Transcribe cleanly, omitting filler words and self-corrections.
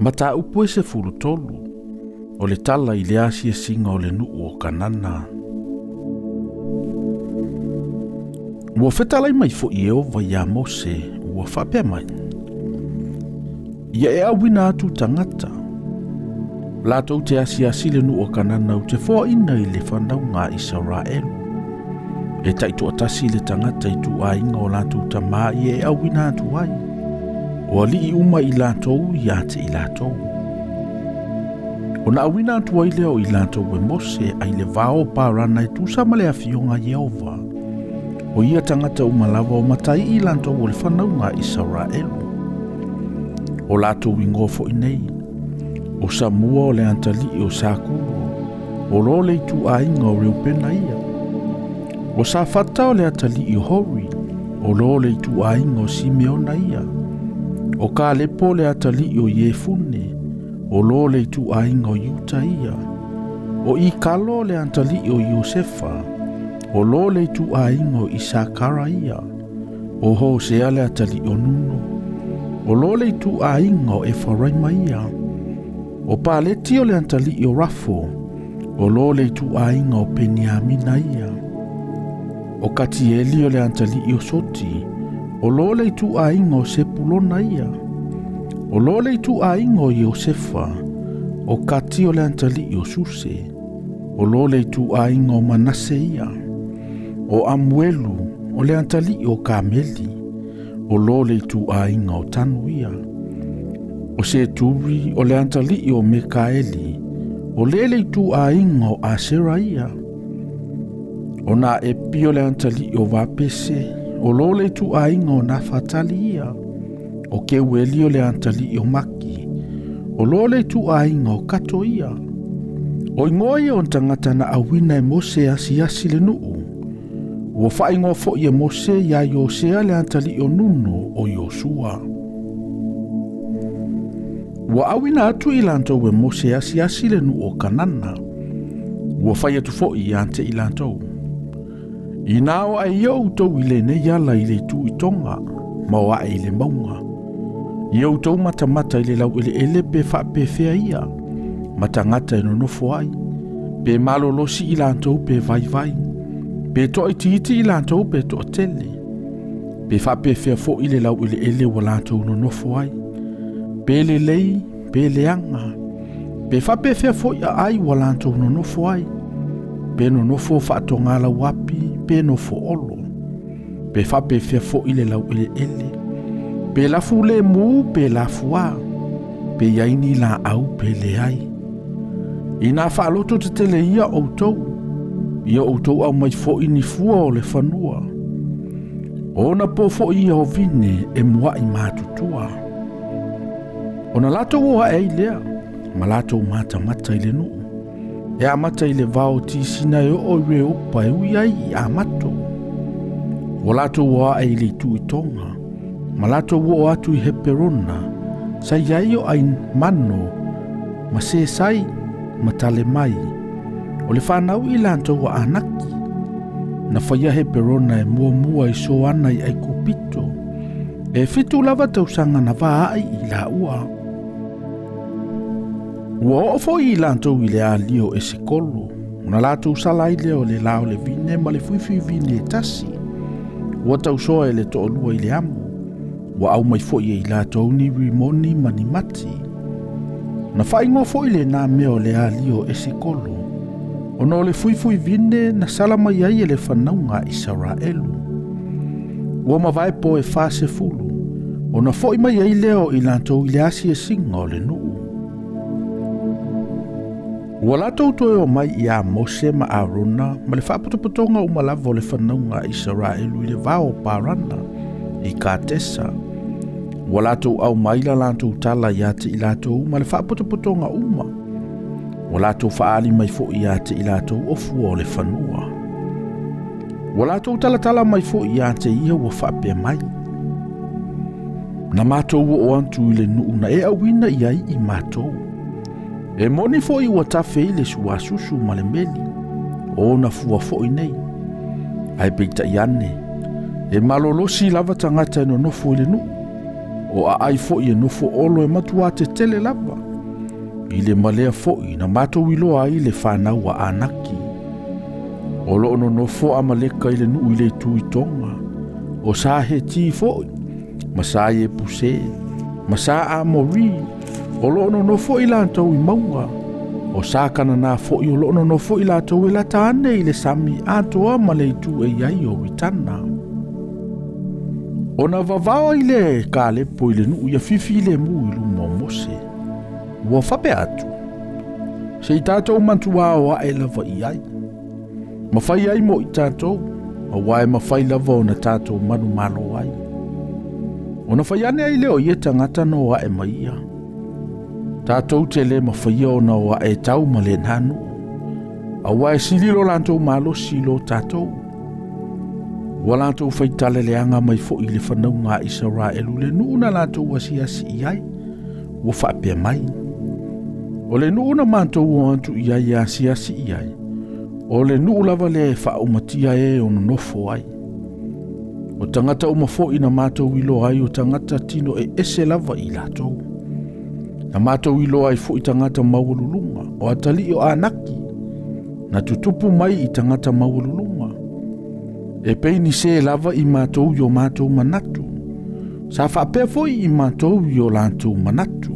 Mataupu e 13, o le tala i le asiasiga o le nuu o Kanana. Ua fetalai mai foi Ieova iā Mose, ua faapea mai, Ia e auina atu tagata, latou te asiasi le nuu o Kanana ou te foaina i le fanauga a Isaraelu. E taitoatasi le tagata i ituaiga o latou tamā ia e auina atu ai. O alii uma i latou ia te i latou. Ona auina atu ai lea o i latou e Mose ai le vao o Parana e tusa ma le afioga a Ieova. O ia tagata uma lava o matai i latou o le fanauga a Isaraelu. O latou ingoa foi nei, o Samua o le atalii o Sakuro, o lo le ituaiga o Reupena ia. O Safata o le atalii o Hori, o lo le ituaiga o Simeona ia. O Kalepo o le atalii o Iefune, o lo le ituaiga o Iuta ia. O Ikalo o le atalii o Iosefa, o lo le ituaiga o Isakara ia. O Hosea le atalii o Nuno, o lo le ituaiga o Efaraima ia. O Paleti o le atalii o Rafo, o lo le ituaiga o Peniamina ia. O Katieli o le atalii o Soti, o lo le ituaiga o Sepulona ia. O lo le ituaiga o Iosefa, o Kati o le atalii o Suse, o lo le ituaiga o Manase ia. O Amuelu o le atalii o Kameli, o lo le ituaiga o Tanu ia. O Seturi o le atalii o Mekaeli, o le le ituaiga o Asera ia. O na Epi o le atalii o Vapese, o lo le ituaiga o Nafatali ia. O Keueli o le atalii o Maki, o lo le ituaiga o Kato ia. O ingoa ia o tagata na auina e Mose asiasi le nuu. Ua faaigoa foi e Mose iā Iosea le atalii o Nuno o Iosua. Ua auina atu i latou e Mose asiasi le nuu o Kanana. Ua fai atu foi ia te i latou. Ina o ae ia outou i lenei ala i le itu i toga, ma o ae i le mauga. Ia outou matamata i le laueleele pe faapefea ia, ma tagata e nonofo ai, pe malolosi i latou pe vaivai, pe toaitiiti i latou pe toatele, pe faapefea foi le laueleele ua latou nonofo ai, pe lelei, pe leaga, pe faapefea foi aai ua latou nonofo ai, pe nonofo faatogalauapi, pe nofo olo, pe faapefea foi le laueleele, pe lafu le mu, pe lafuā, pe i ai ni laau pe leai. Ina faaloto tetele ia outou, ia outou aumai foi ni fua o le fanua. Ona po foi ia o vine e mua'i matutua. Ona latou o ae ai lea, ma latou matamata i le nuu. E amata i le vao Tisina e oo i Reopa e ui ai i Amato. Ua latou o ae i le itu i Tonga, ma latou oo atu i Heperona, sa i ai o Aimano, ma Sesai, ma Talemai. O le fanau i latou a Anaki. Na faia Heperona e muamua i Soana i Aikupito. E 7 lava tausaga na vaai i laua. Ua oo foi i latou i le alia o Esekolo, ona latou sala ai lea o le la o le vine ma le fuifui vine e tasi. Ua tausoa e le toalua i le amo. Ua aumai foi e i latou ni rimoni ma ni mati. Na faaigoa foi lenā mea o le alia o Esekolo, ona o le fuifui vine na sala mai ai e le fanauga a Isaraelu. Ua mavae po e 40, ona foi mai ai lea o i latou i le asiasiga o le nuu. Ua latou toe o mai iā Mose ma Arona ma le faapotopotoga uma lava o le fanauga a Isaraelu i le vao o Parana i Katesa. Ua latou aumai la latou tala ia te i latou ma le faapotopotoga uma. Ua latou faaali mai foi ia te i latou o fua o le fanua. Ua latou talatala mai foi ia te ia ua faapea mai. Na matou oo atu i le nuu na e auina i ai i matou. E moni foi ua tafe i le suasusu ma le meli, o na fua foi nei. Ae peitai ane, e malolosi lava tagata e nonofo i le nuu. O aai foʻi e nofoolo e matuā tetele lava. I le malea foʻi na matou iloa ai le fanau a Anaki. O loo nonofo Amaleka i le nuu i le itu i toga, o sa Heti foʻi, ma sa Iepuse, ma sa Amori, o loo nonofo i latou i mauga, o sa Kanana foʻi o loo nonofo i latou e lata ane i le sami atoa ma le itu e i ai o Ritana. Ona vavao ai lea e Kalepo i le nuu ia fifi le mu i luma o Mose. Ua faapea atu, Se i tatou mantuā o ae lava i ai. Mafai ai mo i tatou, auā e mafai lava ona tatou manumalo ai. Ona fai ane ai lea o ia tagata na o ae ma ia. Tatou te le mafaia ona o ae tau ma lenā nuu, auā e sili lo latou malosi i lo tatou. Ua latou faitala leaga mai foʻi i le fanauga a Isaraelu le nuu na latou asiasi i ai, ua faapea mai, O le nuu na matou o atu i ai e asiasi i ai, o le nuu lava lea e faaumatia e o nonofo ai. O tagata uma foʻi na matou iloa ai o tagata tino e ese lava i latou. Na matou iloa ai foʻi tagata maualuluga, o atalii o Anaki, na tutupu mai i tagata maualuluga. E pei ni sē lava i matou i o matou manatu. Sa faapea foi i matou i o latou manatu.